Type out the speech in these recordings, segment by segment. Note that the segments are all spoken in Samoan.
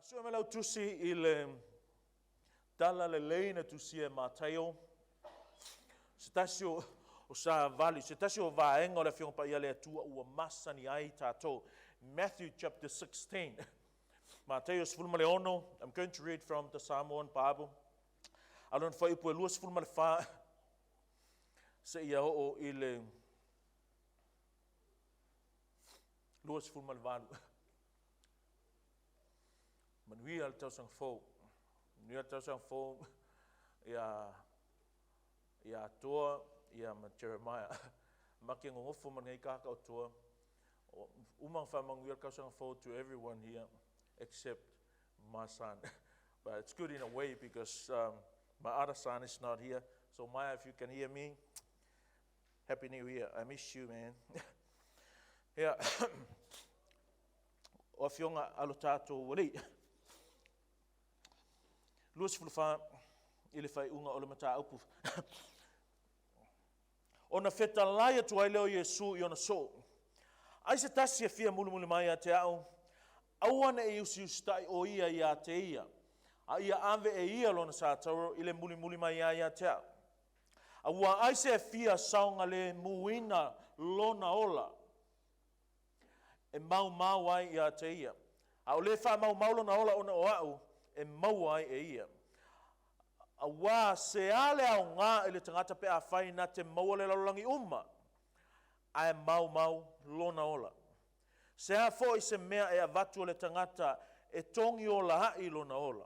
Sue mai lau tusi i le Tala Lelei na tusia e Mataio, se tasi o, o savali, se tasi o vaega o le Afioga Paia a le Atua ua masani ai tatou. Matthew chapter 16. Mataio 16, I'm going to read from the Samoan Bible. A lona fuaiupu e 24 seia oo i le 28. Manuia le tausaga fou. Manuia le tausaga fou ia ia Atoa ia ma Jeremiah. Make gogofo ma lenei kaka o Toa. Uma na faamanuia le tausaga fou to everyone here except my son. But it's good in a way because my other son is not here. So Maya, if you can hear me, Happy New Year. I miss you, man. Yeah. O afioga a lo tatou alii. 24 i le faaiuga o le mataupu. Ona fetalai atu ai lea o Iesu i ona soo. Ai se tasi e fia mulimuli mai ia te au, aua ne i usiusitai o ia ia te ia, a ia ave e ia lona satauro i le mulimuli mai ai ia te au. Aua ai se e fia saogalemuina lona ola, e maumau ai ia te ia. A o le faamaumau lona ola ona o au, e maua ai e ia. Auā se a le aoga i le tagata pe afai na te maua le lalolagi uma, ae maumau lona ola? Se a foi se mea e avatu e le tagata e togi ola ai lona ola?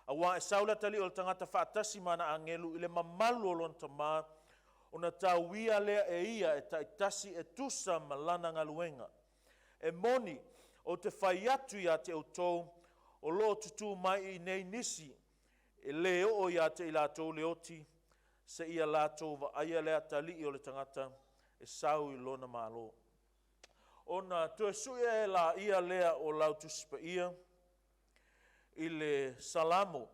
Auā e sau le atalii o le tagata faatasi ma ana agelu i le mamalu o lona Tama, ona tauia lea e ia e taitasi e tusa ma lana galuega. E moni, ou te fai atu ia te outou, o lo o tutū mai i inei nisi e lē oo ia te i latou le oti, seia latou vaaia le atalii o le tagata e sau i lona Malo. Ona toe sui ae laia lea o lau Tusi Paia i le Salamo.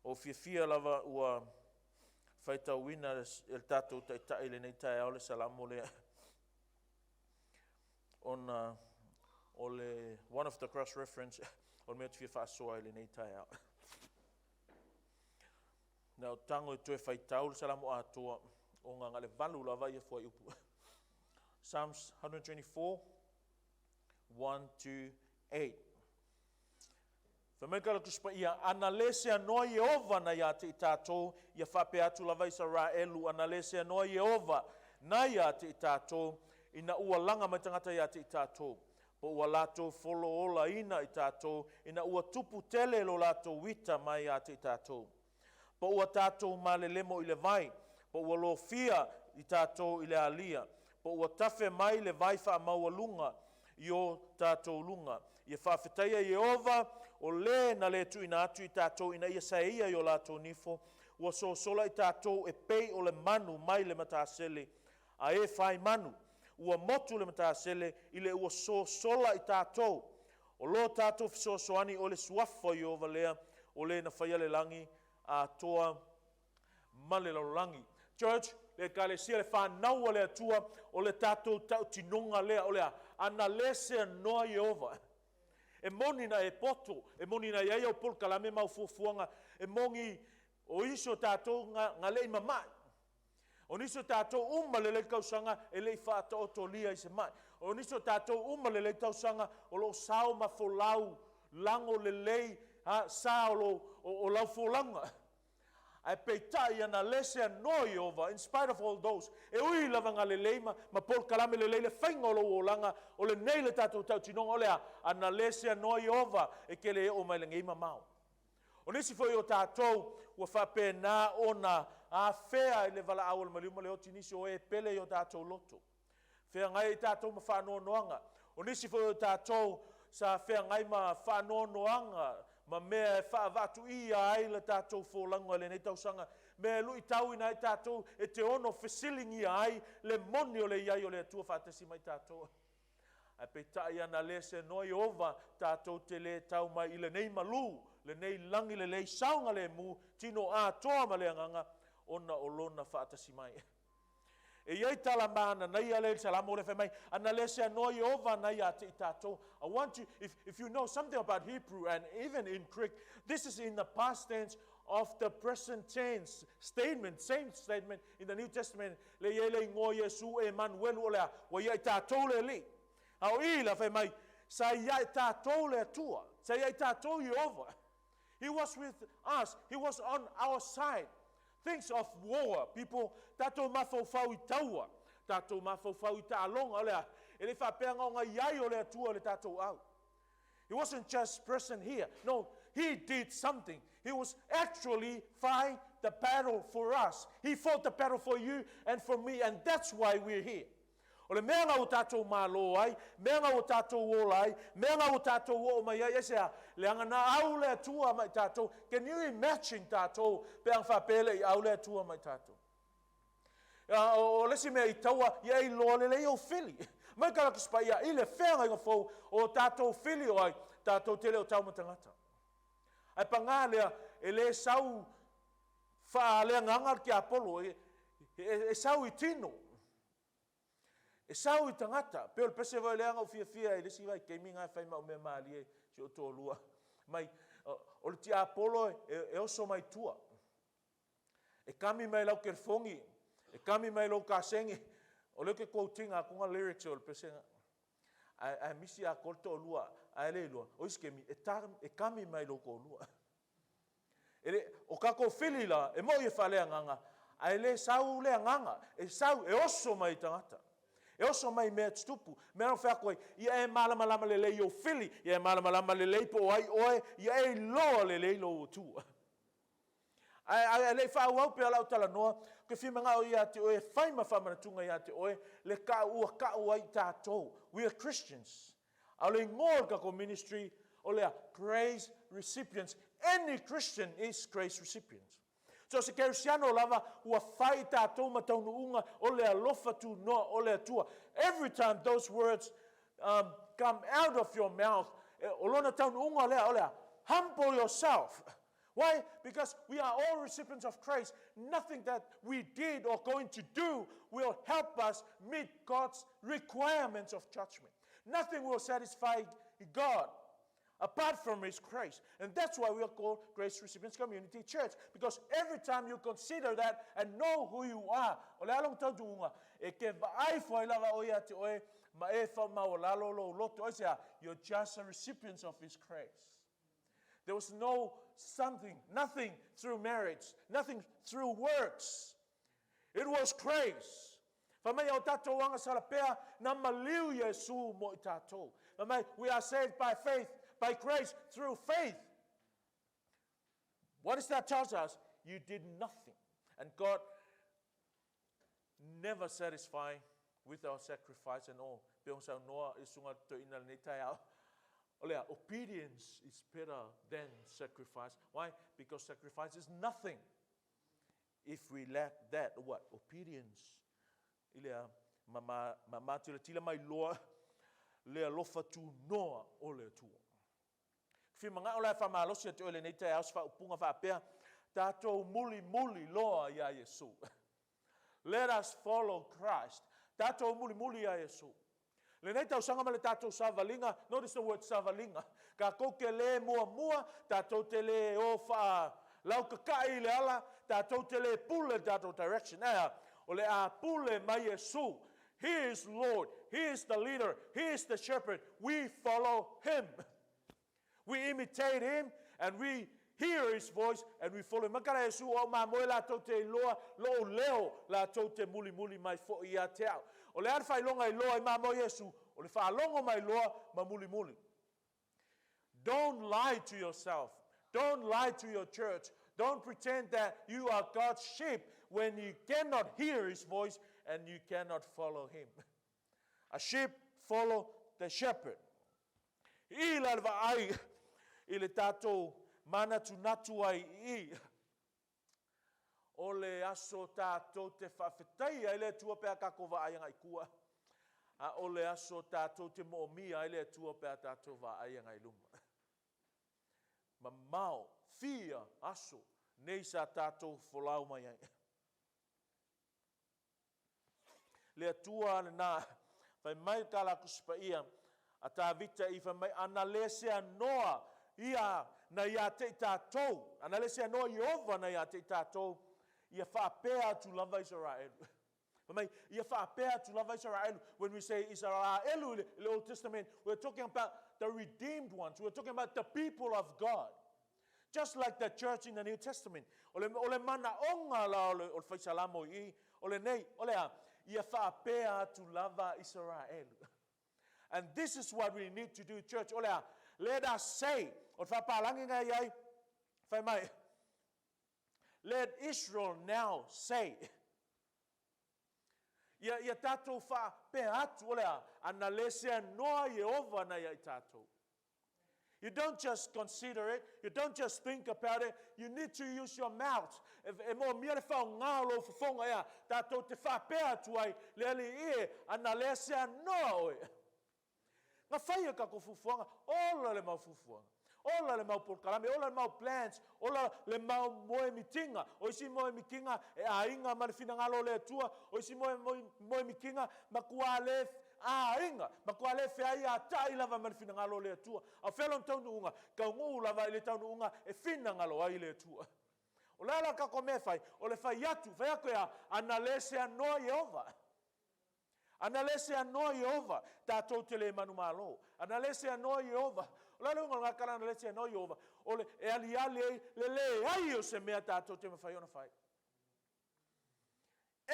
O fiafia lava ua faitauina e le tatou Taitai i lenei taeao le Salamo lea, ona o le one of the cross reference o le mea ou te fia faasoa i lenei taeao. Na o tago e toe faitau le Salamo atoa, ona na le valu lava ia fuaiupu. Psalms 124, 1 to 8. Fai mai ka le Tusi Paia, Ana le seanoa Ieova na ia te i tatou, ia faapea atu lava Isaraelu, ana le seanoa Ieova na ia te i tatou, ina ua laga mai tagata ia te i tatou, po ua latou folo olaina i tatou, ina ua tupu tele lo latou ita mai ia te i tatou. Po ua tatou malelemo i le vai, po ua lofia i tatou i le alia, po ua tafe mai le vai faamaualuga i o tatou luga. Ia faafetaia Ieova, o le na le tuuina atu i tatou ina ia saeia i o latou nifo, ua sosola i tatou e pei o le manu mai le matasele, a e fai manu, ua motu le matasele i le ua sosola i tatou. O lo tatou fesoasoani o le suafa o Ieova lea, o le na faia le lagi atoa ma le lalolagi. Church, le Ekalesia, le fanau a le Atua, o le tatou tautinoga lea, o le a? Ana le seanoa Ieova. E moni na e poto, e moni na i ai au polokalame ma au fuafuaga, e moni o isi o tatou na, na le i mama'i. O nisi o tatou uma lelei tausaga e le i faataotolia i se mai. O nisi o tatou uma lelei tausaga o lo o sao ma folau lago lelei ha, sa o, lo, o, o lau folauga. Ae peitai ana le seanoa Ieova, in spite of all those, e ui lava nga lelei ma, ma polokalame lelei le faiga o lou olaga, o lenei le tatou tautinoga o le a, ana le seanoa Ieova e te le oo mai lenei mamao. O nisi foi o tatou ua faapena ona afea i le valaau o le maliu ma le oti nisi o e pele i o tatou loto. Feagai ai tatou ma faanoanoaga. O nisi foi o tatou sa feagai ma faanoanoaga ma mea e faavaatuia ai le tatou folauga i lenei tausaga, mea e luitauina ai tatou e te ono fesiligia ai le moni o le i ai o le Atua faatasi mai tatou. Ae peitai ana le seanoa Ieova, tatou te le tau mai i lenei malū, lenei lagi lelei saogalemu, tino atoa ma le agaga, ona o Lona faatasi mai. E i ai tala mananaia lea i le Salamo lea fai mai, Ana le seanoa Ieova na ia te i tatou. I want to, if, if you know something about Hebrew and even in Greek, this is in the past tense of the present tense statement, same statement in the New Testament, le i ai le igoa Iesu Emanuelu o le a, ua ia i tatou le Alii. A o i la fai mai, sa ia i tatou le Atua, sa ia i tatou Ieova. He was with us, he was on our side. Things of war, people, tatou mafaufau i taua, tatou mafaufau i taaloga, o le a, e le faapea na ona i ai o le Atua i le tatou au. He wasn't just present here. No, he did something. He was actually fight the battle for us. He fought the battle for you and for me, and that's why we're here. O le mea na ua tatou malo ai, mea na ua tatou ola ai, mea na ua tatou oo mai ai, aisea? Leaga na au le Atua ma i tatou. Can you imagine tatou pe ana faapea e le i au le Atua ma i tatou? O le isi mea i taua, ia e iloa lelei ou fili. Mai ka Tusi Paia, i le feagaiga fou o tatou fili o ai, tatou te le o tau ma tagata. Ae pagā lea, e le sau faaleagaga le tiapolo, e sau i tino. E sau i tagata, pei o le pese foi lea na ou fiafia ai i le isi vaitaimi na e fai ma au mea malie i si ou toalua, mai, o le tiapolo e oso mai tua. E kami mai lau telefoni, e kami mai lou kasegi. O lea ou te quote ina atu na lyrics o le pese na. Ae, ae misi atoa le toalua, ae le iloa, o isi kemi, e, ta, e kami mai lou toalua. E le, o tatou fili la, e moi e faaleagaga, ae le sau le agaga, e sau, e oso mai i tagata. E oso mai i mea tutupu. Mea na fai atu ai, ia e malamalama lelei i ou fili, ia e malamalama lelei po o ai oe, ia e iloa lelei lou Atua. Ae, ae le i faaauau pea lau talanoa, ou te fia manao ia te oe e fai ma faamanatuga ia te oe le kau ua kau ai tatou. We are Christians. A o le igoa o le tatou ministry, o lea, Grace Recipients. Any Christian is Grace Recipient. So se Kerisiano lava ua fai tatou ma taunuuga o le alofa tunoa o le Atua. Every time those words um, come out of your mouth, o lona taunuuga lea, o lea, humble yourself. Why? Because we are all recipients of Christ. Nothing that we did or going to do will help us meet God's requirements of judgment. Nothing will satisfy God apart from His grace. And that's why we are called Grace Recipients Community Church. Because every time you consider that and know who you are, o le a lona tautuuga, e ke vaai foai lava oe ia te oe, ma e whaumaualalo lou loto. Aisea, you're just a recipient of His grace. There was no something, nothing through marriage, nothing through works. It was grace. Fai mai o tatou agasala pea na maliu Iesu mo i tatou. Fai mai, we are saved by faith, by grace, through faith. What does that tell us? You did nothing. And God never satisfy with our sacrifice and all. Pe ona saunoa i susuga toeaina lenei taeao, o lea, obedience is better than sacrifice. Why? Because sacrifice is nothing if we lack that, what? Obedience. I lea, ma, ma, ma matilatila mai loa le alofa tunoa o le Atua. Fia manao la e faamalosi atu oe lenei taeao se faaupuga faapea, tatou mulimuli loa iā Iesu. Let us follow Christ. Tatou mulimuli iā Iesu. Lenei tausaga ma le tatou savaliga, notice the word savaliga, tatou te le muamua, tatou te le o faa laukaka'i i le ala, tatou te le pule le tatou direction. Ae a? O le a pule mai Iesu. He is Lord, He is the leader, He is the shepherd, we follow Him. We imitate Him and we hear His voice and we follow Him. Makala Iesu, o au mamoe latou te iloa lou leo, latou te mulimuli mai foi ia te au. O le a le faailoga iloa i mamoe Iesu? O le faalogo mai loa ma mulimuli. Don't lie to yourself. Don't lie to your church. Don't pretend that you are God's sheep when you cannot hear His voice and you cannot follow Him. A sheep follow the shepherd. I la le vaai i le tatou manatunatu ai i i. O le aso tatou te faafetaia ai le Atua pe a tatou vaai agai i tua, a o le aso tatou te moomia ai le Atua pe a tatou vaai agai i luma. Mamao fia aso nei sa tatou folau mai ai. Le Atua lena. Fai mai le tala a Tusi Paia a Tavita i fai mai, Ana le seanoa ia na ia te i tatou, ana le seanoa Ieova na ia te i tatou, ia faapea atu lava Isaraelu. Fai mai, ia faapea atu lava Isaraelu. When we say Isaraelu in the Old Testament, we're talking about the redeemed ones. We're talking about the people of God. Just like the church in the New Testament. O le, o le manaoga la o le, o le faisalamo i i, o lenei, o le a, ia faapea atu lava Isaraelu. And this is what we need to do, church. O le a, let us say, o le faapalagi nga iai, fai mai, let Israel now say, ia, ia tatou faapea atu, o le a, ana le seanoa Ieova na ia i tatou. You don't just consider it, you don't just think about it, you need to use your mouth. E, e moomia le faaaogā o lou fofoga ea, tatou te faapea atu ai, le Alii e, ana le seanoa oe. Na fai e tatou fuafuaga, ola le mau fuafuaga, ola le mau polokalame, ola le mau plans, ola le mau moemitiga. O isi moemitiga e aiga ma le finagalo o le Atua, o isi moe, moe, moemitiga matua le aiga, matua le feaiatai lava ma le finagalo o le Atua. A o fea lona taunuuga? Taunuu lava i le taunuuga e finagalo ai le Atua. O le a la tatou mea e fai? O le fai atu, fai atu e a? Ana le seanoa Ieova. Ana le seanoa Ieova, tatou te le manumalo. Ana le seanoa Ieova. O le a le uiga o lena tala ana le seanoa Ieova? O le e aliali ai le leai o se mea tatou te mafai ona fai.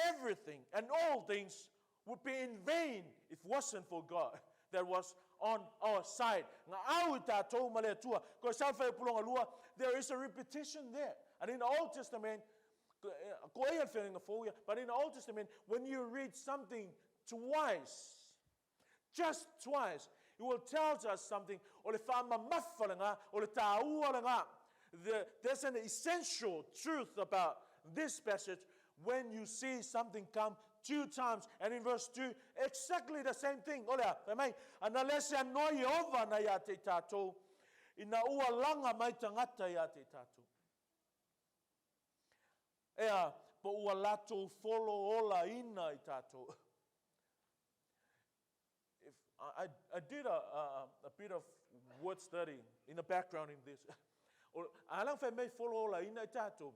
Everything and all things would be in vain if wasn't for God that was on our side. Nga au i tatou ma le Atua. Ko e sau whaipuronga lua, there is a repetition there. And in the Old Testament, ko eia le feagaiga fou ia, but in the Old Testament, when you read something twice, just twice, it will tell us something. O le whaamamafa lena, o le tāua lena. The, there's an essential truth about this passage when you see something come two times. And in verse 2, exactly the same thing. O lea, fai mai, ana le seanoa Ieova na ia te i tatou, ina ua laga mai tagata ia te i tatou. Ea, po ua latou folo olaina i tatou. If I, I, I did a, a, a bit of word study in the background in this. O, a lang fai mai folo olaina i tatou.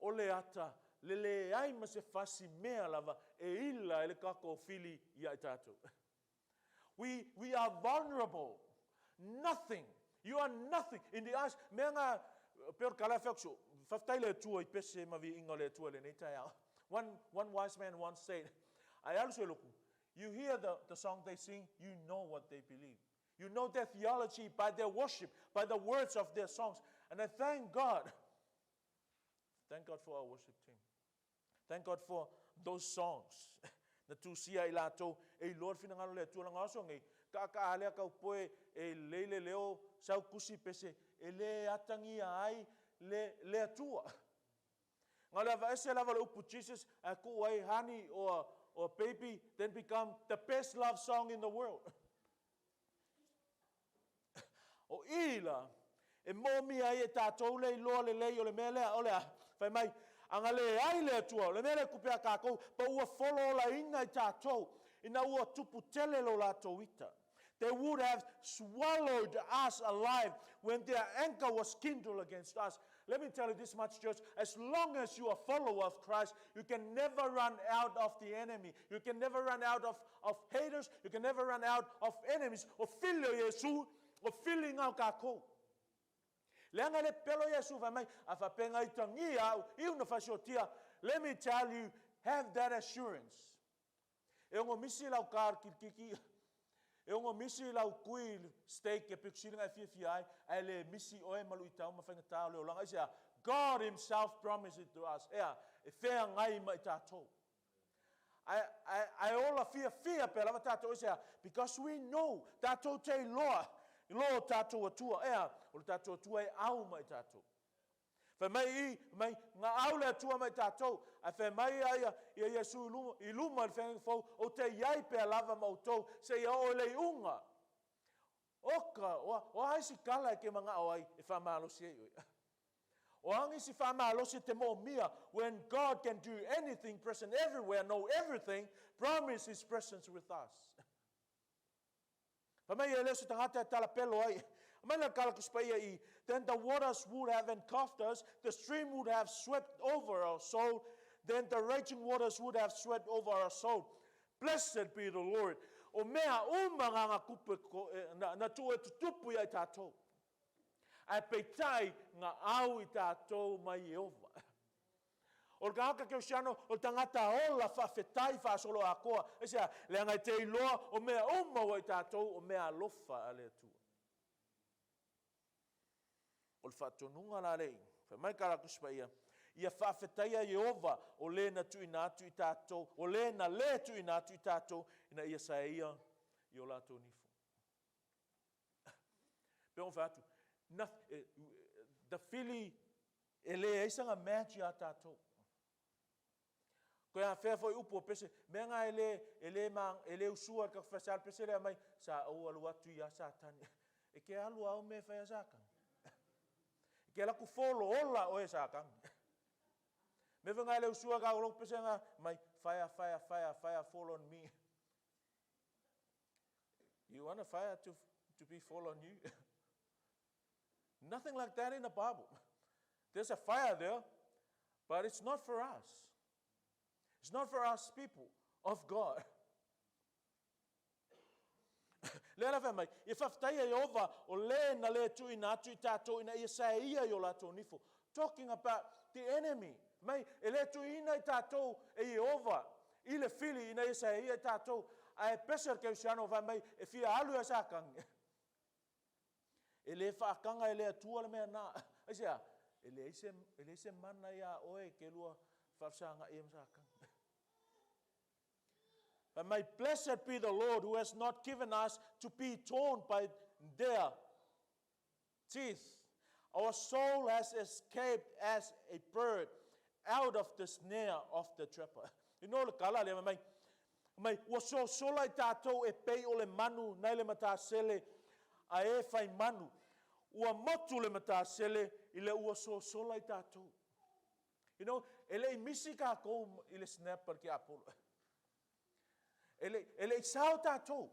O le ata, le leai ma se fasi mea lava e ila e le tatou fili ia i tatou. We, we are vulnerable. Nothing. You are nothing in the eyes. Mea nga, pe o le kala wheak so, whawhetai le Atua i pese ma viiga o le Atua lenei taeao. One, one wise man once said, Ai alu se luku, you hear the, the song they sing, you know what they believe. You know their theology by their worship, by the words of their songs. And I thank God. Thank God for our worship team. Thank God for those songs. Na tusia i latou e iloa le finagalo o le Atua leaga o aso nei, kaaka'a lea kau poe e lei le leo sau kusi pese e le atagia ai le, le Atua. Na o le avaese lava o le upu Jesus ae tuu ai honey or, or baby then become the best love song in the world. O i la, e moomia ai e tatou le iloa lelei o le mea lea, o le a, fai mai, a na leai le Atua, o le mea lea e tupe a tatou, pa ua folo olaina i tatou, ina ua tupu tele lo latou ita. They would have swallowed us alive when their anger was kindled against us. Let me tell you this much, church. As long as you are a follower of Christ, you can never run out of the enemy. You can never run out of, of haters. You can never run out of enemies. O fili o Iesu, o fili ngau kākou. Leaga le pelo Iesu fai mai, a whapenga i tangi au, i una whasiotia. Let me tell you, have that assurance. E ono misi lau kar kirikiki, e ono misi lau kui steak e pito sili e fiafia ai, ae le misi oe ma luitau ma faigata o le olaga. Aisea? God himself promised it to us. Ea, e feagai ma i tatou. Ae, ae, ae ola fiafia pea lava tatou. Aisea? Because we know, tatou te iloa, lo tatou Atua. Ea, o le tatou Atua e au ma i tatou. Fai mai i, fai mai, nga au le Atua ma i tatou. Ae fai mai ia ia, ia Iesu i luma, i luma i le feagaiga fou, ou te iai pea lava ma outou, seia oo i le iuga. Oka, o, o a isi tala e te manao ai e faamalosi ai oe? O a nisi faamalosi e te moomia when God can do anything, present everywhere, know everything, promise His presence with us. Fai mai e le o se tagata e talapelo ai. Aumai la le Tusi Paia i, Then the waters would have engulfed us, the stream would have swept over our soul, then the raging waters would have swept over our soul. Blessed be the Lord. O mea uma ngā ngā kupu e, na, na tuu e tutupu ia i tātou. Ae peitai nga au i tātou mai Ieova. O le tagata kerisiano, o le tagata ola faafetai faasoloakoa. Aisea? Leaga e te iloa o mea uma ua i tātou o mea alofa a le Atua. O le faatonuga la lei, fai mai ka la Tusi Paia, Ia faafetaia Ieova o le na tuuina atu i tātou, o le na lē tuuina atu i tātou ina ia saeia i o latou nifo. Pe ona fai atu, the fili e leai saga match ia tātou. Koe a fea foi upu o pese, mea ngā e le, e le, ma, e le usua le ka whasal pese lea mai, sa ou alu atu ia Satani. E ke alu au me whai a Satani. E ke alaku folo ola oe Satani. Me wha ngā le usua ka olo pese ngā, mai, fire, fire, fire, fire, fall on me. You want a fire to be fall on you? Nothing like that in the Bible. There's a fire there, but it's not for us. It's not for us people of God. Lea la fai mai, ia faafetaia Ieova o le na lē tuuina atu i tātou ina ia saeia i o latou nifo. Talking about the enemy. Mai, e lē tuuina i tātou e Ieova i le fili ina ia saeia i tātou. Ae pese o le kerisiano fai mai, e fia alu ia Satani. E lē faakaga e le Atua le mea na. Aisea? E leai se, e leai se mana iā oe ke lua faafesagaʻi ai ma Satani. But may blessed be the Lord who has not given us to be torn by their teeth. Our soul has escaped as a bird out of the snare of the trapper. You know le kala le mai mai ua sosola i tātou e pei o le manu nai le matasele a e fai manu. Ua motu le matasele i le ua sosola i tātou. You know, e le i misi kākou i le snap al ke Apolo. E le i sao tātou.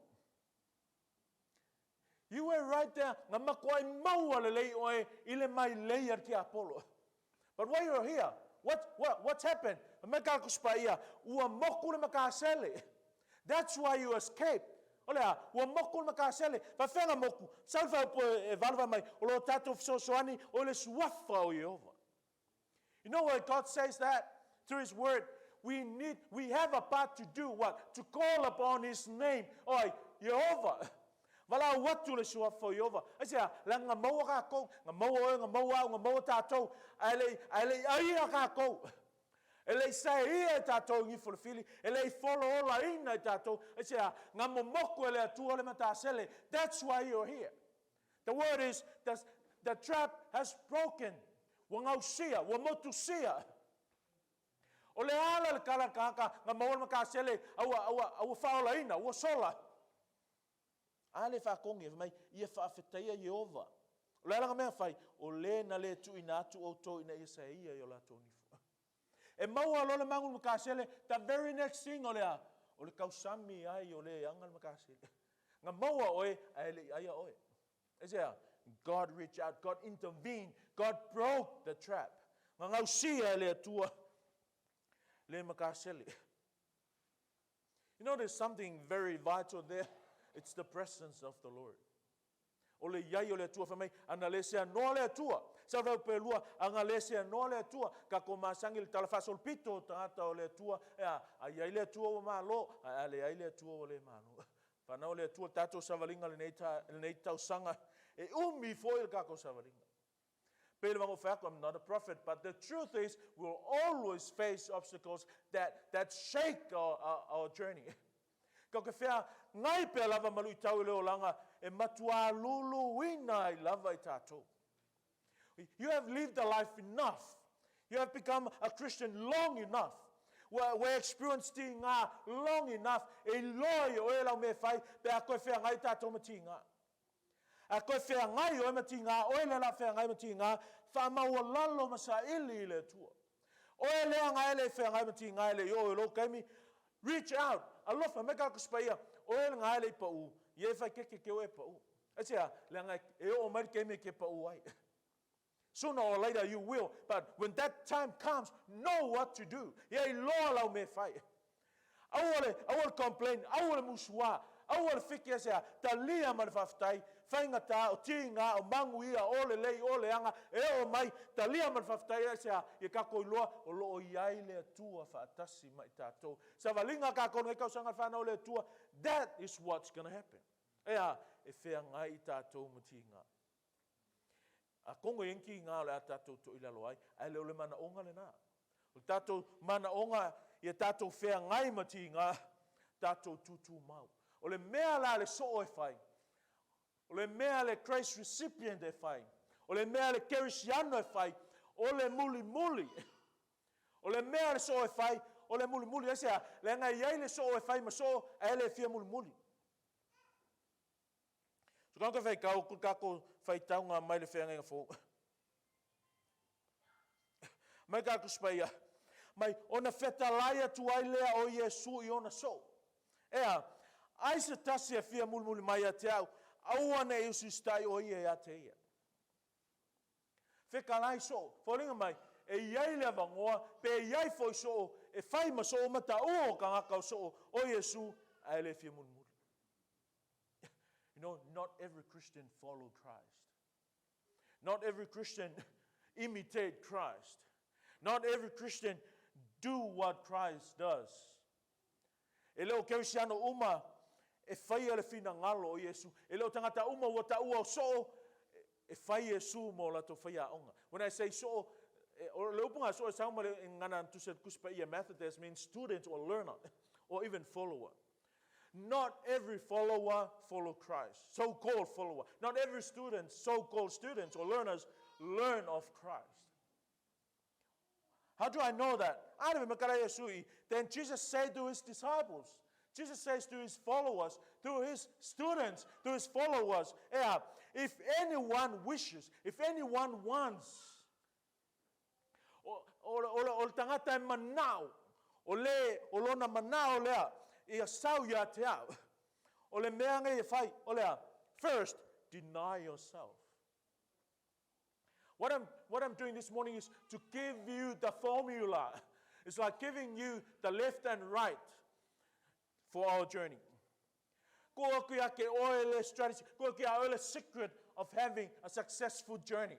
You were right there, nga makuai maua le lei oe i le mai lei al ke Apolo. But while you're here, what's happened? Mai ka kuspa ia, ua moku le makasele. That's why you escaped. O lea, ua moku le makasele. Whawhenga moku, salfa po e valva mai, o lo tātou fesoasoani, o le suafa o Ieova. You know why God says that? Through His Word. We have a part to do what? To call upon His name. Oi, Jehovah. Vala atu le suafa o Ieova. Aisea, la nga maua kākou, nga maua oe, nga maua au, nga maua tātou, ae le, ae le aia kākou. E le i sae ia e tātou i ngifo le fili, e le i folo ola ina i tātou. Aisea, nga momoku e le Atua le matasele. That's why you're here. The word is, the trap has broken. Ua gausia, ua motusia. O le ala le kala kaka, nga maua le makasele, a ua, ua whaolaina, ua sola. A le whakongi, e mai, ia whaafetaia Ieova. O le ala nga mea whai, o le na le tuuina atu outou ina ia saeia i o latou nifo. E maua lo le mangu le makasele, the very next thing o lea, o le kausami ai o le anga le makasele. Nga maua oe, a e le i aia oe. Aisea, God reached out, God intervened, God broke the trap. Nga gausia e le Atua, le makasele. You know, there's something very vital there. It's the presence of the Lord. O le iai o le Atua fai mai, ana le sea noa le Atua. Sa vau pe lua, anga le sea noa le Atua. Ka ko masangi le tala fasol pito o tagata o le Atua. Ea, a iai le Atua ua malo, a le ai le Atua ua le malo. Whanau le Atua tātou savalinga le nei tausaga. E umi foi le kākou savalinga. Pele vango whako, I'm not a prophet, but the truth is we'll always face obstacles that shake our journey. Ka ke whea ngai pea lava malu i tau i le olanga e matua lulu ina i lava i tātou. You have lived a life enough. You have become a Christian long enough. Ua experienced tiga long enough. E loa i o e lau me whai, pe a koe whea ngai tātou ma tiga. A toe feagai oe ma tiga, oe lea o le a feagai ma tiga, faamaualalo ma saili i le Atua. Oe lea na e le i feagai ma tiga e le i oo i lou taimi, reach out, alofa mai ka Tusi Paia, oe lena e le i pau, ia e faitete te oe e pau. Aisea? Leaga e oo mai le taimi e te pau ai. Sooner or later you will, but when that time comes, know what to do. Ia iloa lau mea e fai. Aua le, aua le complain, aua le musuā, aua le fiki aisea, talia ma le faafetai, faigata, o tiga, o manuia, o lelei, o leaga, e oo mai, talia ma le faafetai aisea, ia tatou iloa o lo o i ai le Atua faatasi ma i tatou. Savaliga a tatou i lenei tausaga le fanau a le Atua, that is what's gonna happen. E a? E feagai i tatou ma tiga. Atonu e i ai ni tiga o le a tatou toilalo ai, ae le o le manaoga lena. O le tatou manaoga ia tatou feagai ma tiga, tatou tutumau. O le mea la le soo e fai, o le mea le grace recipient e fai, o le mea le kerisiano e fai, o le mulimuli. O le mea le soo e fai, o le mulimuli. Aisea? Leaga e i ai le soo e fai ma soo, ae le fia mulimuli. So ka toe faitau atu le tatou faitauga mai le feagaiga fou. Mai ka Tusi Paia, mai ona fetalai atu ai lea o Iesu i ona soo. Ea, ai se tasi e fia mulimuli mai ia te au, aua ne i usiusitai o ia ia te ia. Fetalai soo, foliga mai, e i ai le avanoa, pe i ai foi soo, e fai ma soo ma taua o tagata o soo o Iesu, ae le fia mulimuli. You know, not every Christian follow Christ. Not every Christian imitate Christ. Not every Christian do what Christ does. E le o Kerisiano uma e faia le finagalo o Iesu. E le o tagata uma ua taua o soo e fai Iesu mo latou faiaoga. When I say soo, o le upu nga soo e sau ma le ngana tusi Tusi Paia Methodist means student or learner or even follower. Not every follower follow Christ, so-called follower. Not every student, so-called students or learners learn of Christ. How do I know that? Then Jesus said to his disciples, Jesus says to his followers, to his students, to his followers, yeah, if anyone wishes, if anyone wants, O, o, o, o le tagata e manao, o le, o lona manao lea, ia sau ia te au. O le mea nei e fai, o lea, first, deny yourself. What I'm, what I'm doing this morning is to give you the formula. It's like giving you the left and right for our journey. Ko aku ia ke oe le strategy, ko aku ia oe le secret of having a successful journey.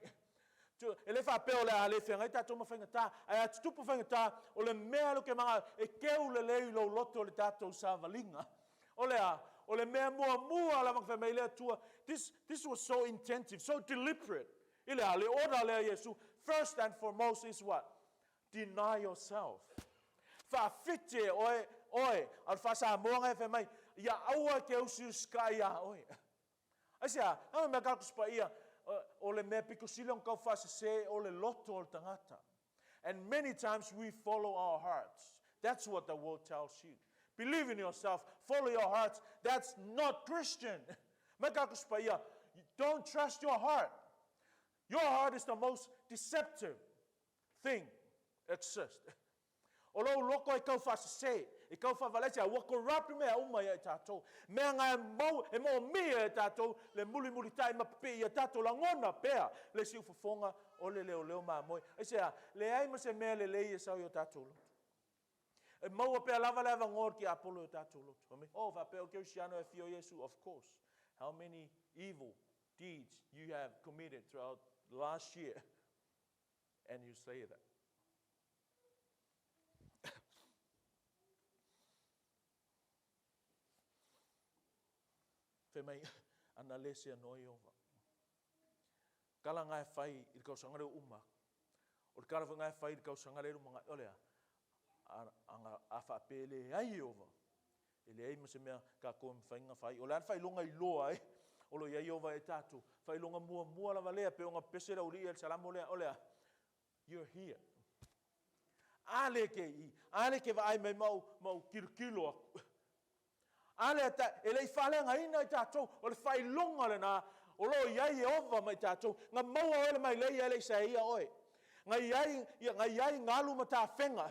Tu, e le faapea o le a le feagai tatou ma faigata, ae a tutupu faigata, o le mea lo ke manga e keu lelei i lou loto le tatou savaliga. O le a, o le mea muamua lava na fai mai le Atua, this, this was so intensive, so deliberate. I le a, le order lea Iesu, first and foremost is what? Deny yourself. Faafiti e oe, oe, a o le faa-Samoa na e fai mai, ia aua e te usiusikai iā oe. Aisea? A mea ka Tusi Paia, o le mea pito sili ona tau faasese o le loto o le tagata. And many times we follow our hearts. That's what the world tells you. Believe in yourself, follow your hearts. That's not Christian. Mai ka Tusi Paia, don't trust your heart. Your heart is the most deceptive thing exist. O lou loko e tau faasese, e tau faavalaisia, ua corrupt mea uma ia i tatou. Mea nga e mau, e moomia e tatou le mulimulitai ma pipii ia tatou lagona pea le siufofoga o le leoleo mamoe. Aisea? Leai ma se mea lelei e sau i o tatou loto. E maua pea lava le avanoa o le tiapolo i o tatou loto. Fai mai, oh, faapea o Kerisiano e afio Iesu. Of course. How many evil deeds you have committed throughout last year? And you say that. Fai mai, ana le sea noa Iova. Kala nga e fai i le kausaga lea ua uma atu. O le kala foi nga e fai i le kausaga lea e lumanai, o le a? A, a, a faapea e leai Iova, e leai ma se mea tatou e mafai ona fai. O le a le faailoga iloa ai o lo o i ai Iova e tatou? Faailoga muamua lava lea, pei ona pese le aualii i le Salamo lea, o le a? You're here. A le ke i, a le ke vaai mai ma ou, ma ou tilotilo atu. A lea ta, e le i faaleagaina i tatou, o le faailoga lena. O lo o i ai Ieova ma i tatou. Na maua oe i le mailei ae le i saeia oe. Na i ai, ia, na i ai galu ma tafega.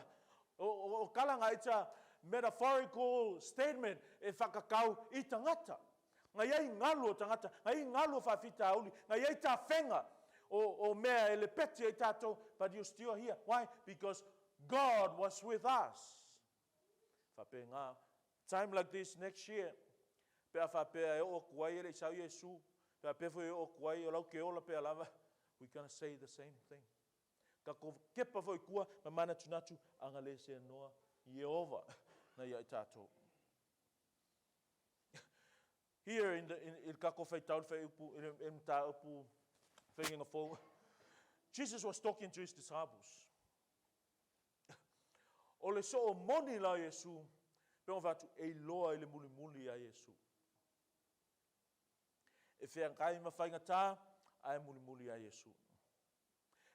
O, o, o tala na, it's a metaphorical statement e faatatau i tagata. Na i ai galu o tagata, na i ai galu o faafitauli, na i ai tafega o, o mea e lepeti ai tatou, but you still here. Why? Because God was with us. Faapena, time like this next year, pe a faapea e oo atu ai e le i sau Iesu, pe a faapea foi e oo atu ai o lau ke ola pea lava, we gonna say the same thing. Tatou kepa foi i tua ma manatunatu ana le seanoa Ieova na ia i tatou. Here in the, in, i le tatou faitau le fuaiupu, i le mataupu faiga fou, Jesus was talking to his disciples. O le soo moni la o Iesu, pe ona fai atu, e iloa i le mulimuli ia Iesu. E feagai ma faigata, ae mulimuli ia Iesu.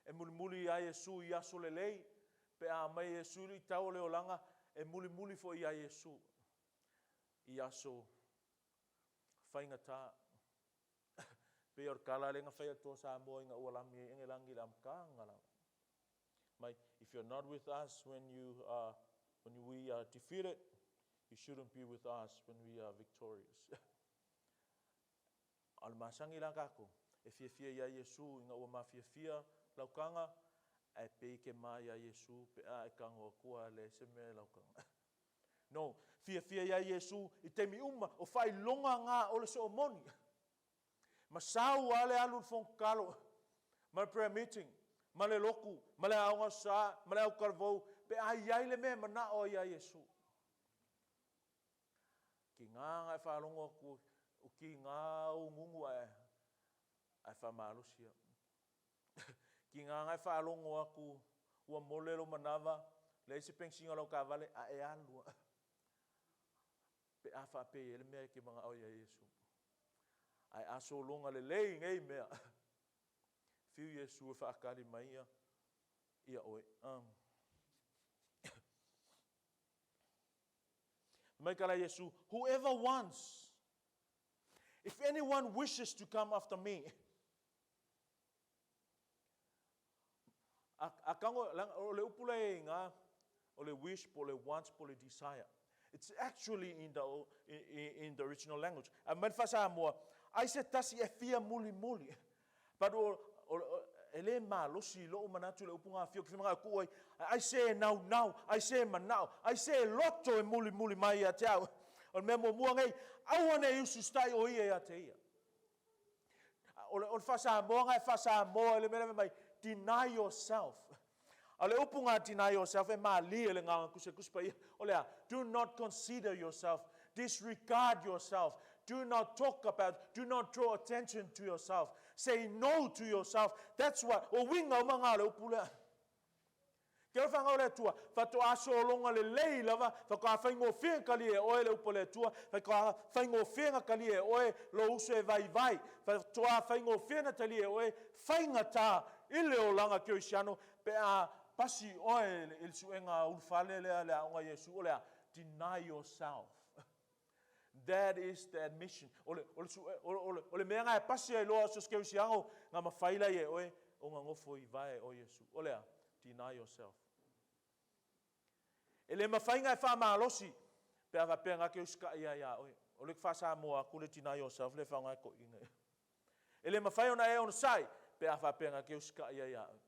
E mulimuli ia Iesu i aso lelei, pe a aumai e Iesu i luitau o le olaga, e mulimuli foi ia Iesu i aso faigata. Pei o le tala lea na fai e le Toa Samoa ina ua lami ai Enelagi i le amataga lava. Mai, if you're not with us when you are, when we are defeated, you shouldn't be with us when we are victorious. A o le masani la tatou, e fiafia iā Iesu ina ua mafiafia laukaga, ae pei ke ma iā Iesu pe a e tago atu a leai se mea e laukaga. No, fiafia iā Iesu i taimi uma, o faailoga na o le soomoni. Ma sau a le alu i le fono tatalo, ma le prayer meeting, ma le lotu, ma le aoga sa, ma le autalavou, pe a i ai le mea e manao ai iā Iesu. Tiga na e faalogo atu o tiga ou gugu ae ae faamalosi au. Tiga na e faalogo atu ua mole lou manava, leai se penisini o lau taavale ae alu lava. Pe a faapea e i ai le mea e te manao ai ia Iesu. Ae a sologa lelei nei mea, fiu Iesu e faatali mai ia ia oe. Um. Fai mai ka la Iesu, Whoever wants, if anyone wishes to come after me, a, a tango, o le upu la e i ngā, o le wish, po le wants, po le desire. It's actually in the, in, in the original language. A mai le faa-Samoa, ai se tasi e fia muli muli. But o, o, e le malosi i lou manatu le upu gafia, ki whimangai ku ai, ai se e naunau, ai se e manao, ai se e loto e mulimuli mai ia te au. O le mea muamua nei, aua ne i ususita'i o ia ia te ia. O le, o le faa-Samoa na e faa-Samoa i le mea lea fai mai, deny yourself. A o le upu na deny yourself e malie le gagana Tusi Tusi Paia, o le a? Do not consider yourself, disregard yourself, do not talk about, do not draw attention to yourself, say no to yourself. That's what, o uiga uma na o le upu lea. Ke alofa anga o le Atua, faatoa sologa lelei lava, faatoa faigofie ona talia e oe le upu a le Atua, faatoa faigofie ona talia e oe lou uso e vaivai, faatoa faigofie ona talia e oe faigata i le olaga kerisiano pe a pasi oe i le suega ulufale lea le aoga a Iesu, o le a? Deny yourself. That is the admission. O le, o le, o le, o le mea na e pasi ai loa so se kerisiano, na mafai lai e oe ona nofo i vae o Iesu. O le a? Deny yourself. E le mafai ona e faamalosi pe a faapea na te usitai ai ia oe. O le faa-Samoa atu le deny yourself le faaaoga e toeaiina. E le mafai ona e onosai pe a faapea na te usitai ai ia oe.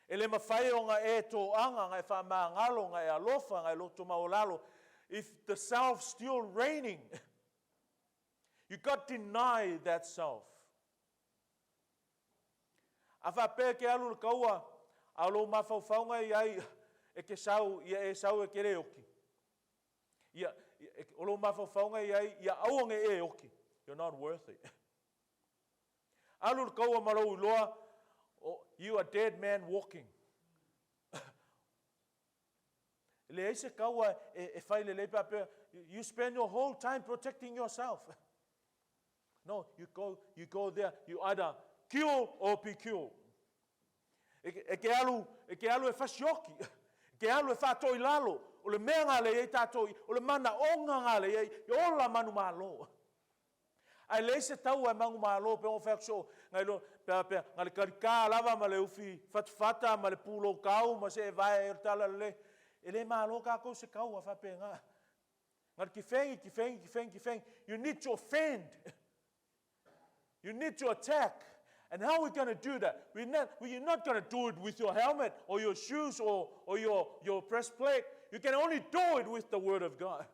E le mafai ona e toaga, na e faamagalo, na e alofa, na e loto maualalo. If the self still reigning, you got deny that self. A faapea e te alu i le taua, a o lou mafaufauga e i ai e te sau, ia e sau e te le oki. Ia, o lou mafaufauga e i ai, ia aua ne i e oki. You're not worth it. Alu i le taua ma lou iloa, you are dead man walking. E leai se taua e fai lelei pe a pea, you spend your whole time protecting yourself. No, you go, you go there, you either kill or be killed. E, e ke alu, e ke alu e fasioki, e ke alu e whātoi lalo, o le mea ngā le iei tātou, o le mana o ngā ngā le iei, e ola manu malo. Ae leai se taua e manumalo pei ona ou fai atu soo, na iloa, pe a, pe a, na le talita lava ma le ufi fatafata ma le pulou tau ma see vae o le talalelei. E le malo tatou i se taua faapena. Na le tifegi, tifegi, tifegi, tifegi. You need to offend. You need to attack. And how are we going to do that? We're not, we're not going to do it with your helmet or your shoes or, or your, your breastplate. You can only do it with the word of God.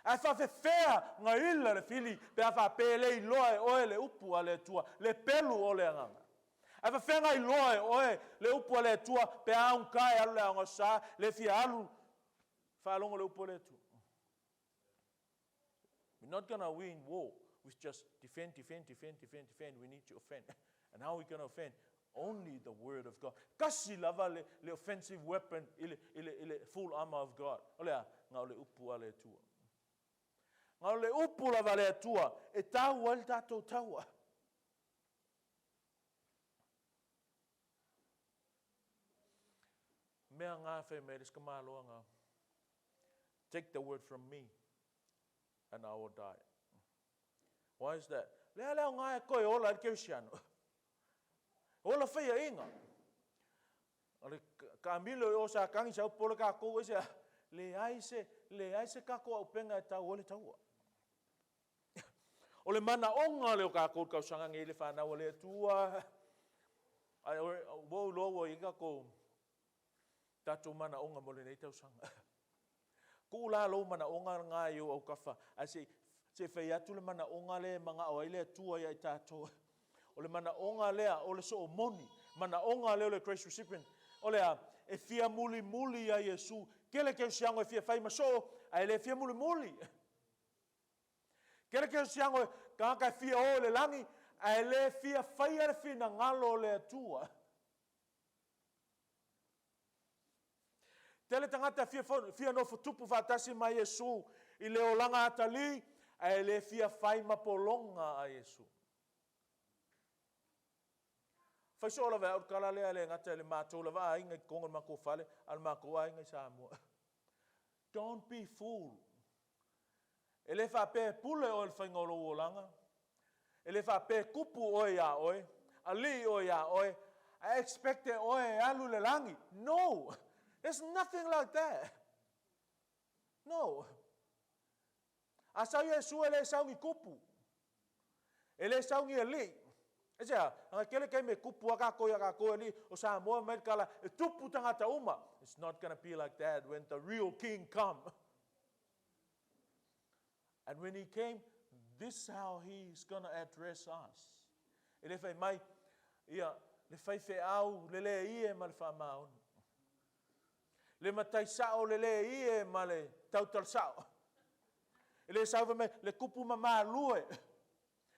Ae faafefea nga ila le fili pe a faapea e le iloa e oe le upu a le Atua, le pelu o le Agaga. Ae faafefea nga iloa e oe le upu a le Atua pe a augata e alu le aoga sa, le fia alu faalogo le upu a le Atua. We're not gonna win war with just defend, defend, defend, defend, defend. We need to offend. And how are we gonna offend? Only the word of God. Kasi lava le, le offensive weapon i le, i le, i le full armor of God. O le a? Nga o le upu a le Atua. Nga o le upu lava a le Atua e tau ai le tatou taua. Mea nga fai mai le si tamaloa nga. Take the word from me and I will die. Why is that? Lea le aoga e toe ola ai le kerisiano. Ola faiaʻiga. O le kaamilo i o sa tagi sa upu ole tatou aisea, leai se, leai se tatou auupega e tau ai le taua. O le manaoga lea o tatou i le tausaga nei le fanau a le Atua. Ae ua ou iloa ua i ai tatou, tatou manaoga mo lenei tausaga. Tuu la lou manaoga lena i ou autafa, ae se i, se i fai atu le manaoga lea e manao ai le Atua ia i tatou. O le manaoga lea o le soo moni, manaoga lea o le grace recipient, o le a? E fia mulimuli ia Iesu. Tele kerisiano e fia fai ma soo, ae le fia mulimuli. Tele kerisiano e tagata e fia o i le lagi, ae le fia faia le finagalo o le Atua. Tele tagata e fia, fia nofo tupu faatasi ma Iesu i le olaga atalii, ae le fia fai ma pologa a Iesu. Fai soo lava e au le tala lea e le gata i le matou lava aiga i totonu o le matou fale, a o le matou aiga i Samoa. Don't be fool. E le faapea e pule oe i le faiga o lou olaga. E le faapea e tupu oe iā oe, alii oe iā oe, ae expect e oe e alu i le lagi. No! There's nothing like that. No. A sau Iesu e le sau ni tupu. E le sau ni alii. Aisea? Leaga e tele taimi e tupu a tatou ia tatou e alii o Samoa mai le tala e tupu tagata uma. It's not gonna be like that when the real king come. And when he came, this is how he is gonna address us. E le fai mai, ia, le faifeau le le ie ma le faamaoni. Le matai sao le le ie ma le tautala sao. E le sau fai mai, le tupu ma malue,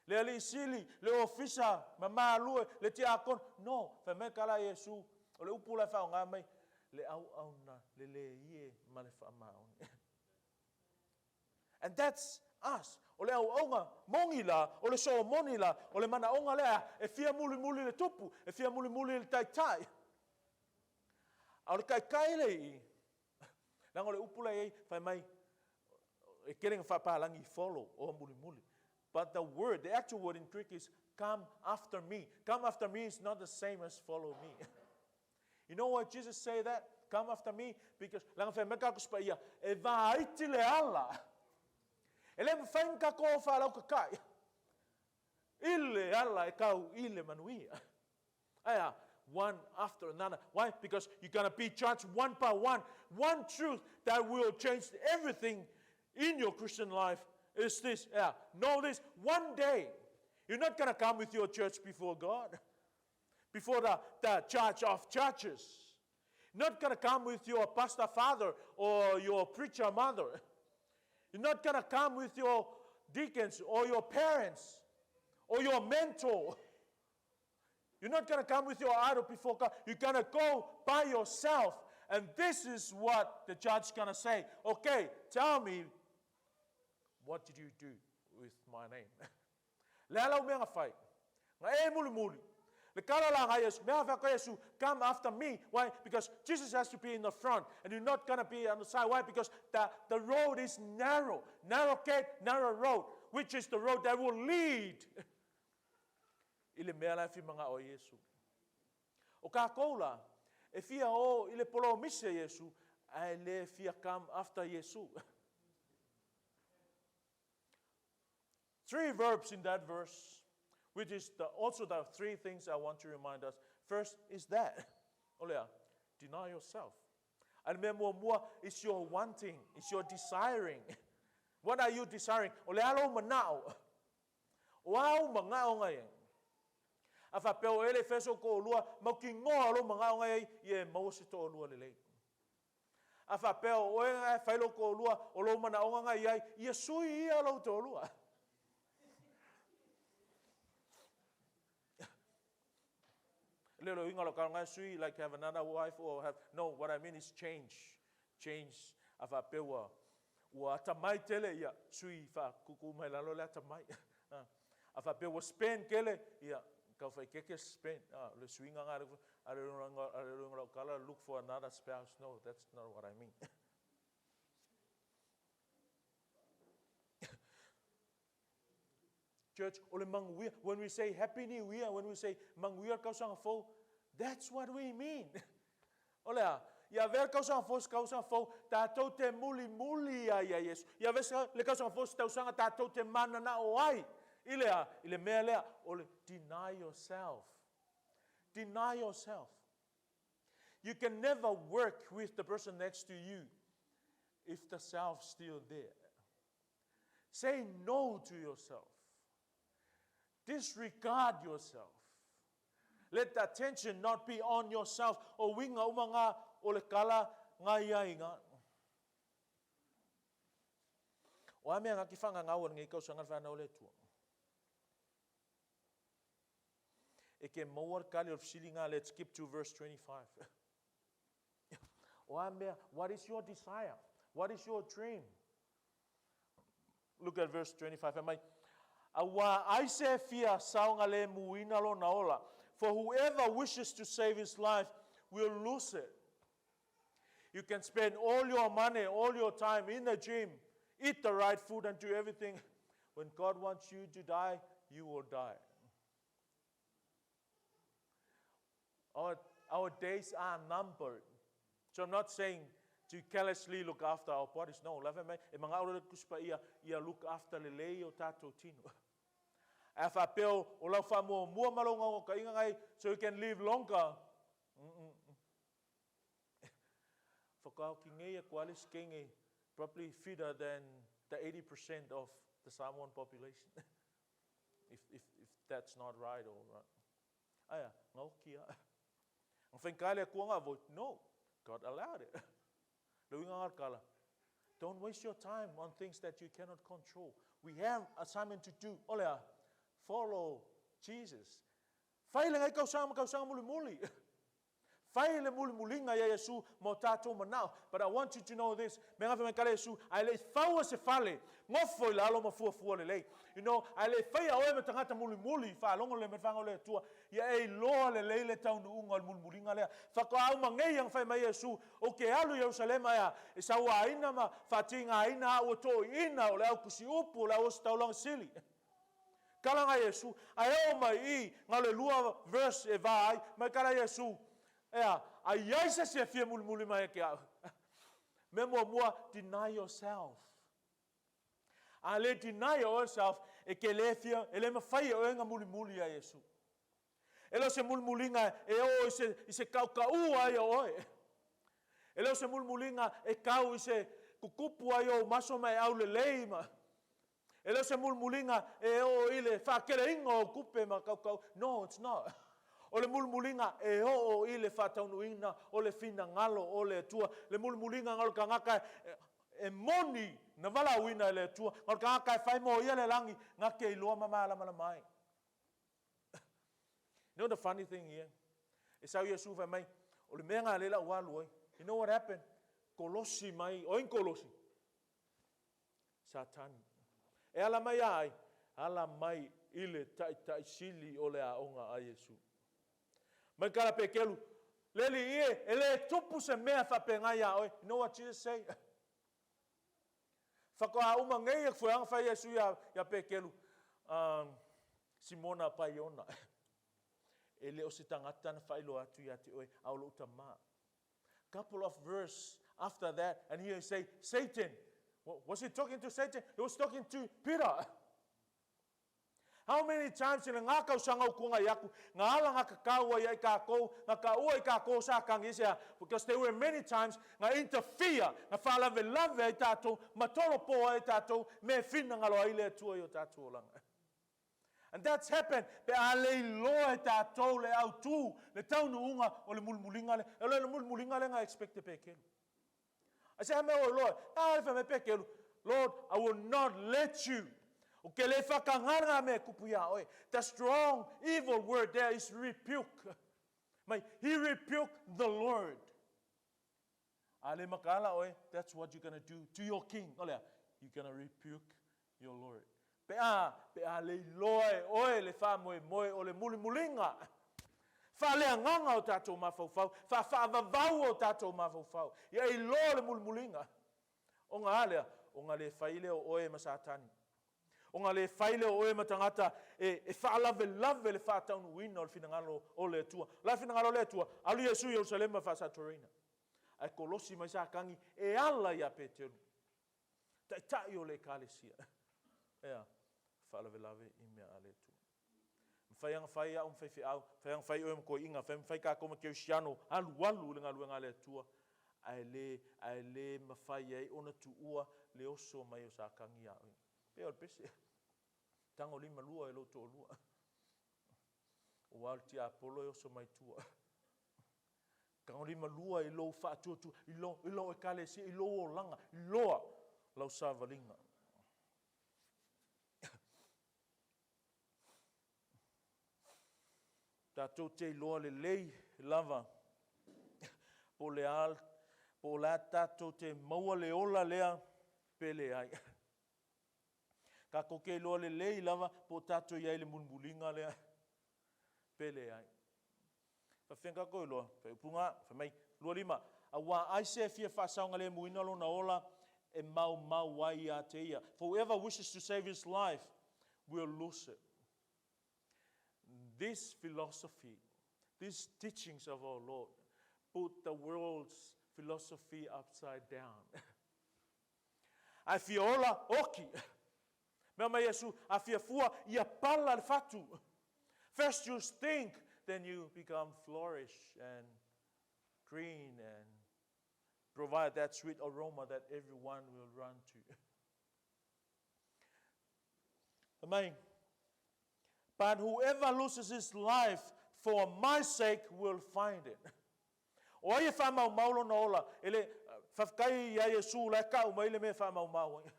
le alii sili, le ofisa ma malue, le tiakono. No, fai mai ka la Iesu, o le upu la e faaaoga mai, le auauna le le ie ma le faamaoni. And that's us. O le auaunga moni la, o le soo moni la, o le manaoga lea e fia mulimuli le tupu, e fia mulimuli le taitai. A o le taitai le i, leaga o le upu la e i ai, fai mai, e tele ina faapalagi follow or mulimuli. But the word, the actual word in Greek is come after me. Come after me is not the same as follow me. You know why Jesus say that? Come after me because leaga fai mai ka Tusi Paia, e vaiti le ala. E le mafai ona tatou faalautatai i le ala e tau i le manuia. Ae a? One after another. Why? Because you're gonna be judged one by one. One truth that will change everything in your Christian life is this. Yeah, know this. One day, you're not gonna come with your church before God, before the, the judge of judges. Not gonna come with your pastor father or your preacher mother. You're not gonna come with your deacons or your parents or your mentor. You're not going to come with your idol before God. You're going to go by yourself. And this is what the judge going to say. Okay, tell me, what did you do with my name? Le ala o mea na fai. Nga e mulimuli. Le kala la ngai Iesu, mea whaka Iesu, come after me. Why? Because Jesus has to be in the front and you're not gonna be on the side. Why? Because the, the road is narrow. Narrow gate, narrow road, which is the road that will lead i le mea la e whimanga o Iesu. O kākou la, e fia o i le polomise Iesu, ae le fia come after Iesu. Three verbs in that verse, which is the, also the three things I want to remind us. First is that, olea, deny yourself. A le mea muamua, is your wanting, is your desiring. What are you desiring? O le a lou manao. O a ou manao ngai ai. A faapea o ele fea sou toalua, mautinoa o lou manao ngai ai, ia e maua se toalua lelei. A faapea o oe e fai lou toalua, o lou manaoga ngai ai, ia sui ia lou toalua. Le lo inga lo ka ngai sui like have another wife or have no what I mean is change change a faapea ua ua atamai tele ia sui faakukū mai lalo le atamai a faapea ua spend tele ia kau whaikeke spend ah, le suiga ngā a le runga lau kala look for another spouse no that's not what I mean Church, o le manuia, when we say Happy New Year, when we say manuia le tausaga fou, that's what we mean. O le a? Ia avea le tausaga fou se tausaga fou, tatou te mulimuli ai ia Iesu. Ia avea le tausaga fou se tausaga tatou te mananao ai i le a? I le mea lea, o le deny yourself. Deny yourself. You can never work with the person next to you if the self's still there. Say no to yourself. Disregard yourself. Let the attention not be on yourself. O winga uma ngā o le kala ngai ai ngā. O a mea ngā ki whanga ngā ua ngei kausanga whanau le tua. E ke maua le kali o le fesili ngā, let's skip to verse 25. O a mea, what is your desire? What is your dream? Look at verse 25. Fai mai, Auā ai se fia saogalēmūina lona ola, for whoever wishes to save his life will lose it. You can spend all your money, all your time in the gym, eat the right food and do everything. When God wants you to die, you will die. Our, our days are numbered. So I'm not saying to carelessly look after our bodies. No, lave mai, e mangao le kusi pa ia, ia look after le lei o tātou tino. Ae whapea o lau whamuamua ma lou ngaungaukainga ngai, so you can live longer. Mm -mm. Whakaoki ngei e koale skenge, probably fitter than the 80% of the Samoan population. if, if, if that's not right or right. Aia, ngaoki a. Ang whainkaile a kuanga voi, no, God allowed it. Le uiga ngar kala. Don't waste your time on things that you cannot control. We have assignment to do. Olea, follow Jesus. Fai le ngai kausaga ma kausaga mulimuli. Fai le mulimuliga ia Iesu mo tatou manao. But I want you to know this, me gafe mai kala Iesu, ae le i faua se fale, gofo i lalo ma fuafua lelei. You know, ae le i faia oe ma tagata mulimuli, faalogo lelei mai le whangau le Atua, ia e iloa lelei le taunuuga o le mulimuliga lea. Faatoa uma nei aga fai mai Iesu, o ke alu i Ierusalema ea, e sauaina ma faatigaina au e toeaiina o le au tusiupu o le au ositaulaga sili. Kala ngai Iesu, ae oo mai i nga le lua verse e va ai, mai kala Iesu, ea, a iai se isi e fia mulimuli mai e ke au. Mea muamua, deny yourself. A le deny yourself, e ke le fia, e le mawhai e oe nga mulimuli a Iesu. E le o se mulimuliga e oo i se, i se kaukau ai o oe. E le o se mulimuliga e kau i se kukupu ai ou maso ma e aulelei ma. E le o se mulimuliga e oo i le faakeleina o kupe ma kaukau. No, it's not. O le mulimuliga e oo i le faataunuuina o le finagalo o le Atua. Le mulimuliga o le tagata e, e moni na valaauina e le Atua. O le tagata e fai mo ia le lagi, na te iloa ma malamalama ai. You know the funny thing here? E sau Iesu fai mai, o le mea ngā le lau alu ai. You know what happened? Kolosi mai, oin kolosi. Satani. E ala mai ai, ala mai i le ta'ita'i sili o le aoga a Iesu. Mai kala Pekelu, Le alii e, e le tupu se mea faapena iā oe. You know what Jesus say? Faatoa uma nei e fueaga fai Iesu ia, ia Pekelu, um, Simona Paiona. E le o se tagata na faailoa atu ia te oe, a o lou tama. Couple of verse after that, and he say, Satan. Was he talking to Satan? He was talking to Peter. How many times i le ngā tausaga o kuanga i aku, ngā ala ngā kakaua ia i kākou, ngā kaua i kākou sa kangi se a, because there were many times ngā interfere, ngā whālawelave ai tātou, matolo pō ai tātou, me whina ngalo ai le Atua i o tātou olanga. And that's happened, pe a le iloa e tātou le autū, le taunuuga o le mulimuliga le, o le mulimuliga le ngā expect e Pekelu. I say, mea o Lord, a le wha me Pekelu, Lord, I will not let you. O ke le whakangara me kupu ia oe. The strong evil word there is rebuke. Mai, he rebuked the Lord. A le makala oe, that's what you're going to do to your king. O lea, you're going to rebuke your Lord. Pe a, pe a le iloa e oe le whāmoemoe o le mulimuliga. Whaaleagaga o tātou mafaufau, whaawhaavavau o tātou mafaufau. Ia iloa le mulimuliga. O ngā alea, o ngā le whaile o oe ma Satani. O ngā le whaile o oe ma tangata e, e whaalawelawe le whaataunuina o le whinangalo o le Atua. La whinangalo o le Atua, alu Iesu i Jerusalema whaasatorina. Ai kolosi mai sa kangi e ala ia Peteru. Taitai o le ekalesia. Ea, whaalawelawe i mea a le Atua. Mawhai anga whai au, mwhai whiau, whai anga whai oe ma koe inga, whai mwhai kākou ma Kerisiano, alu alu le ngaluega a le Atua, ae le, ae le mawhai ai ona tuua le oso mai o sa kangi a oe. Pea o le pese, tango lima lua e lou toalua. O au le tiapolo e oso mai tua. Tango lima lua i lou faatuatua, i lou, i lou ekalesia, i lou olaga, i loa lau savaliga. Tatou te iloa lelei lava po o le a, po o le a tatou te maua le ola lea pe leai. Tatou te iloa lelei lava po o tatou i ai i le mulimuliga lea pe leai. Faafefea tatou iloa? Faaiupuga, fai mai, 25, Auā ai se e fia faasaogalemuina lona ola e maumau ai ia te ia. For whoever wishes to save his life will lose it. This philosophy, these teachings of our Lord put the world's philosophy upside down. Ae fia ola, oki. Mea mai Iesu, a fia fua, ia pala le fatu. First you stink, then you become flourish and green and provide that sweet aroma that everyone will run to. Amen. But whoever loses his life for my sake will find it. O ai e whaamaumau lona ola, e le, faafetai ia Iesu la e kau mai le mea e whaamaumau ai.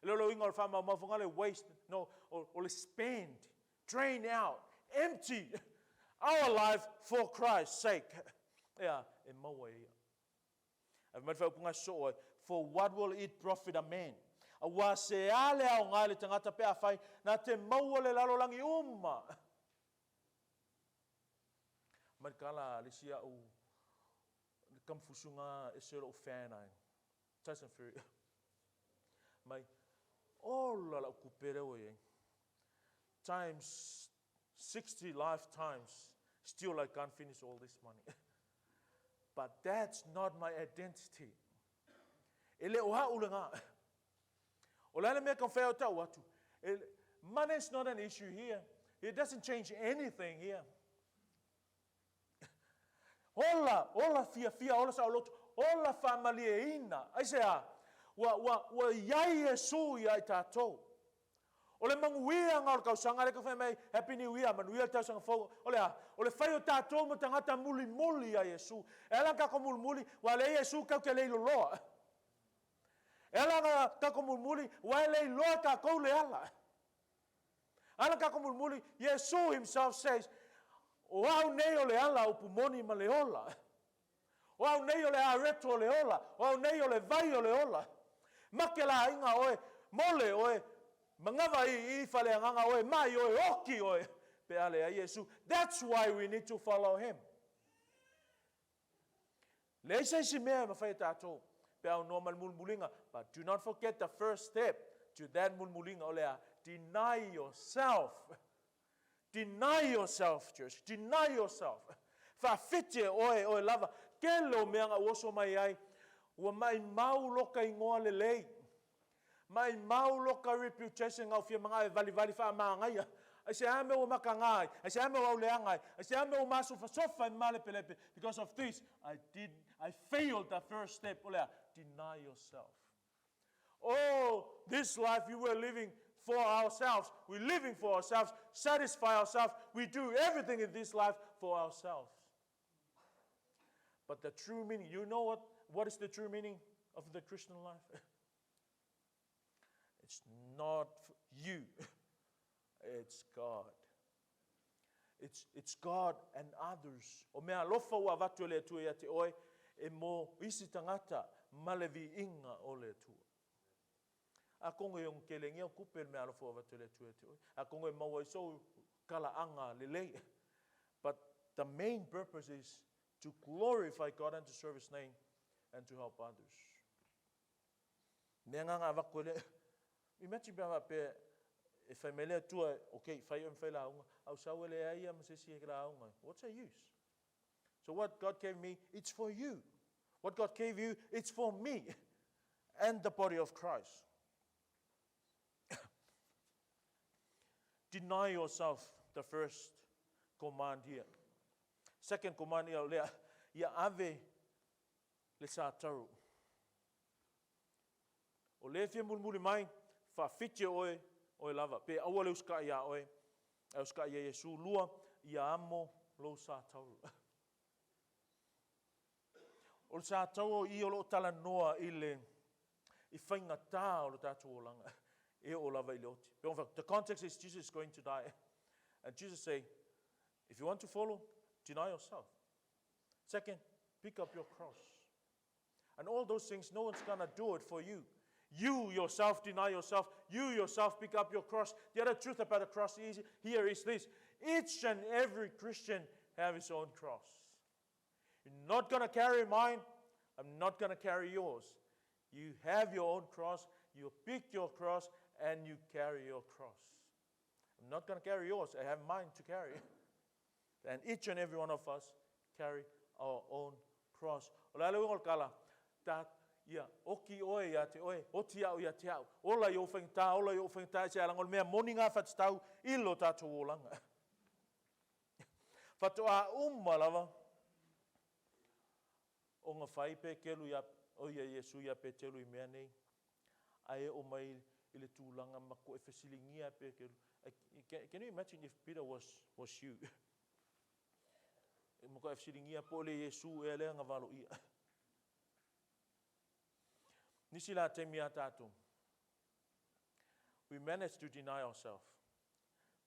E le o le uiga o le whaamaumau whanga le waste, no, o, o le spend, drain out, empty our life for Christ's sake. Ea, e maua e ia. Ae fai mai le faaupuga e soo ai, For what will it profit a man? Auā se a le aoga i le tagata pe afai nā te maua le lalolagi uma. Mai kala le isi a'u kamufusuga ese o lo'u fan ai, Tyson Fury. Mai, ola la'u kupe lea ua i ai. Times 60 lifetimes, still I can't finish all this money. But that's not my identity. E le o a'u lena. O le a le mea ka whai o tau atu. E, money is not an issue here. It doesn't change anything here. Ola, ola fiafia, ola saoloto, ola faamalieina. Aisea? Ua, ua, ua i ai Iesu ia i tatou. O le manuiaga o le tausaga lea ka fai mai Happy New Year, manuia le tausaga fou. O le a? O le fai o tatou ma tagata mulimuli ia Iesu. E ala ona tatou mulimuli, ua leai Iesu tatou te le iloloa. E ala ona tatou mulimuli, ua e le iloa e tatou le ala. Ala tatou mulimuli, Iesu himself says, o au nei o le ala, upu moni ma le ola. O au nei o le areto o le ola, o au nei o le vai o le ola. Make la aiga oe, mole oe, manava i i faleagaga oe, mai oe, oki oe, pe a leai Iesu. That's why we need to follow him. Leai se isi mea e mafai e tatou pe aunoa ma le mulimuliga. But do not forget the first step to that mulimuliga, o le a? Deny yourself. Deny yourself, church. Deny yourself. Faafiti e oe, oe lava. Tele o mea na ou oso mai ai, ua maimau loka igoa lelei. Maimau loka reputation na ou fia manao e valivali faamagaia. Aisea mea ua mataga ai? Aisea mea ua auleaga ai? Aisea mea ua masofasofa ai ma malepelepe? Because of this, I did, I failed the first step. O le a? Deny yourself. Oh, this life we were living for ourselves. We're living for ourselves, satisfy ourselves. We do everything in this life for ourselves. But the true meaning, you know what is the true meaning of the Christian life? It's not you. It's God. It's God and others. O mea alofa ua avatu e le Atua ia te oe, e mo isi tagata ma le viiga o le Atua. Atonu e ono kelegia o tupe le mea alofa ua avatu e le Atua ia te oe. Atonu e maua ai sou talaaga lelei. But the main purpose is to glorify God and to serve His name and to help others. Mea nga avatu e le. Imagine pe a faapea e fai mai le Atua, okay, fai oe ma failauga, a ou sau e leai lava ma se isi e lauga ai. What's the use? So what God gave me, it's for you. What God gave you, it's for me and the body of Christ. Deny yourself, the first command here. Second command ia o lea, ia ave le sataru. O le fia mulimuli mai, faafiti e oe, oe lava. Pe aua le usita'i iā oe, ae usita'i ia Iesu. Lua, ia amo lou satauru. O le satauru o i o lo o talanoa i le i faigata o le tatou olaga e oo lava i le oti. Pe the context is Jesus is going to die. And Jesus say, if you want to follow, deny yourself. Second, pick up your cross. And all those things, no one's gonna do it for you. You yourself deny yourself. You yourself pick up your cross. The other truth about the cross is, here is this. Each and every Christian have his own cross. You're not gonna carry mine. I'm not gonna carry yours. You have your own cross. You pick your cross and you carry your cross. I'm not gonna carry yours. I have mine to carry. And each and every one of us carry our own cross. O le a le uiga o le tala, ta, ia, oki oe ia te oe, oti au ia te au. Ola i ou faigata, ola i ou faigata, e se alaga o le mea moni ngā whatatau i lo tātou olaga. Whatoa uma lava o nga whai Pekelu ia, o ia Iesu ia Petelu i mea nei, ae oo mai i le tulaga ma koe fesiligia e Peteru. Can you imagine if Peter was you? E ma koe fesiligia po o le Iesu ea lea na valoia. Nisi la taimi a tātou. We manage to deny ourselves,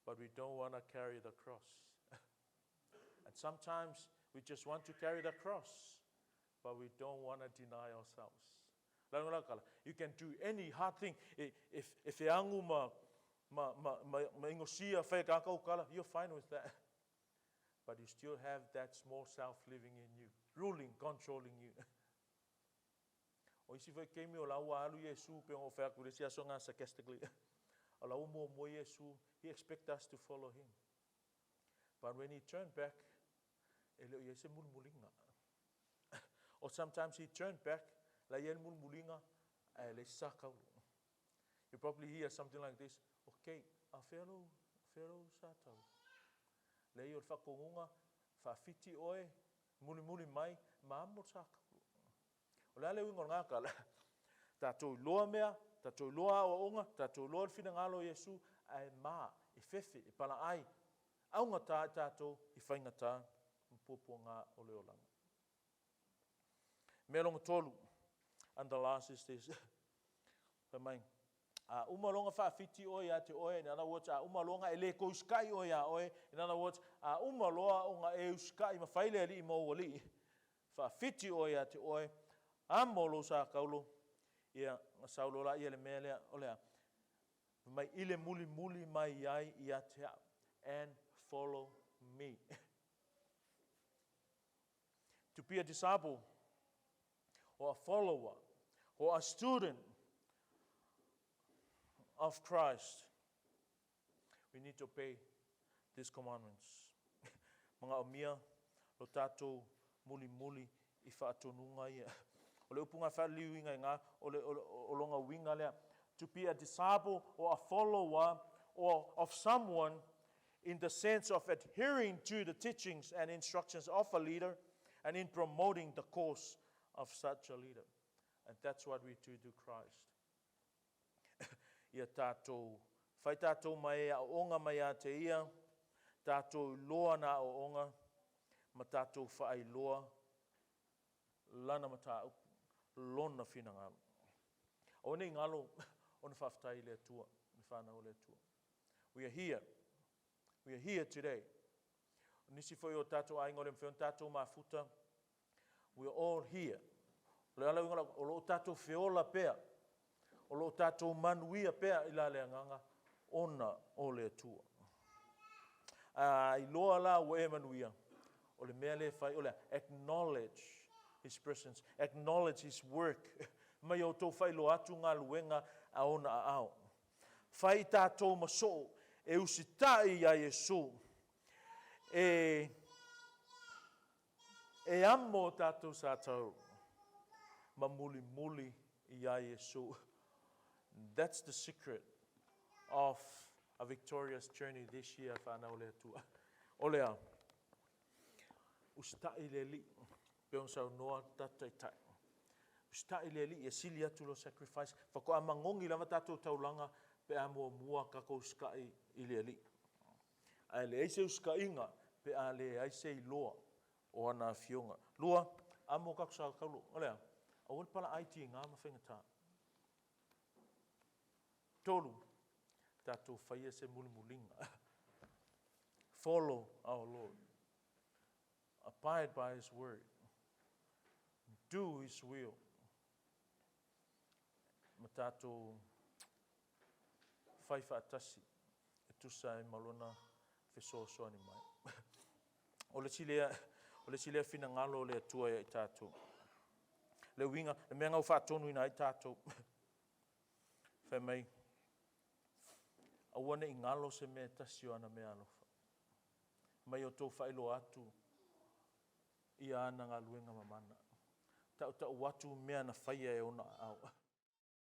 but we don't want to carry the cross. And sometimes we just want to carry the cross, but we don't want to deny ourselves. You can do any hard thing. If e feagu ma, ma, ma, ma, ma ingosia whai kākau kala, you're fine with that. But you still have that small self living in you, ruling, controlling you. O isi foi keimi o la ua alu Iesu pe o whai aku le si aso ngā sarcastically. O la ua muamua Iesu, he expect us to follow him. But when he turned back, e le o i ai se mulimuliga. Or sometimes he turned back, la i ai le mulimuliga, ae leai se sakaulu. You probably hear something like this, okay, a fea lou, fea lou sataulu? Leai o le faatonuga, faafiti oe, mulimuli mai, ma amo le sakaulu. O le a le uiga o lena tala? Tatou iloa mea, tatou iloa aoaoga, tatou iloa le finagalo o Iesu, ae ma, e fefe, e palaai, augata i tatou i faigata ma puapuaga o le olaga. Mea lona tolu, and the last is this, fai mai, a uma loa ona faafiti oe ia te oe, in other words, a uma loa ona e le toe usikai oe iā oe, in other words, a uma loa ona e usikai ma fai le alii ma ou alii, faafiti oe ia te oe, amo lou sakaulo, ia, na sau loa laia le mea lea, o le a? Fai mai, i le mulimuli mai ai ia te au, and follow me. To be a disciple, or a follower or a student of Christ, we need to obey these commandments. Manaomia lo tatou mulimuli i faatonuga ia. O le upu gafaliliuina i ina, o le, o lona uiga lea, to be a disciple or a follower or of someone in the sense of adhering to the teachings and instructions of a leader and in promoting the cause of such a leader. And that's what we do to Christ. Ia tatou, fai tatou ma e aooga mai ia te ia, tatou iloa ana aoaoga, ma tatou faailoa lana mataupu, lona finagalo. Aua ne i galo ona faafetai i le Atua, le fanau a le Atua. We are here. We are here today. O nisi foi o tatou aiga o le mafai ona tatou mafuta, we are all here. O le ala uiga o lo o tatou feola pea, o lo o tatou manuia pea i la le agaga ona o le Atua. A iloa la ua e manuia, o le mea lea e fai, o le acknowledge His presence, acknowledge His work. Mai outou faailoa atu galuega a ona aao. Fai i tatou ma soo e usitai iā Iesu, e e amo o tatou satau ma mulimuli iā Iesu. That's the secret of a victorious journey this year, whanau le Atua. O le a, usitai le Alii, pei ona saunoa tatou taitai. Usitai le Alii e sili atu lo sacrifice. Faatoa magogi lava tatou taulaga pe a muamua tatou usitai i le Alii. Ae leai se usitaiga pe a leai se iloa o ana afioga. Lua, amo tatou sa taulo. O le a? Aua le palaai tiga ma faigata. Tolu, tatou faia se mulimuliga. Follow our Lord. Abide by His word. Do His will. Ma tatou fai faatasi e tusa ai ma lona fesoasoani mai. O le isi lea, o le isi lea finagalo o le Atua ia i tatou. Le uiga, le mea na ua faatonuina ai tatou. Fai mai, aua ne i galo se mea e tasi o ana mea alofa. Mai outou faailoa atu ia ana galuega mamana. Tautau atu mea na faia e ona aao.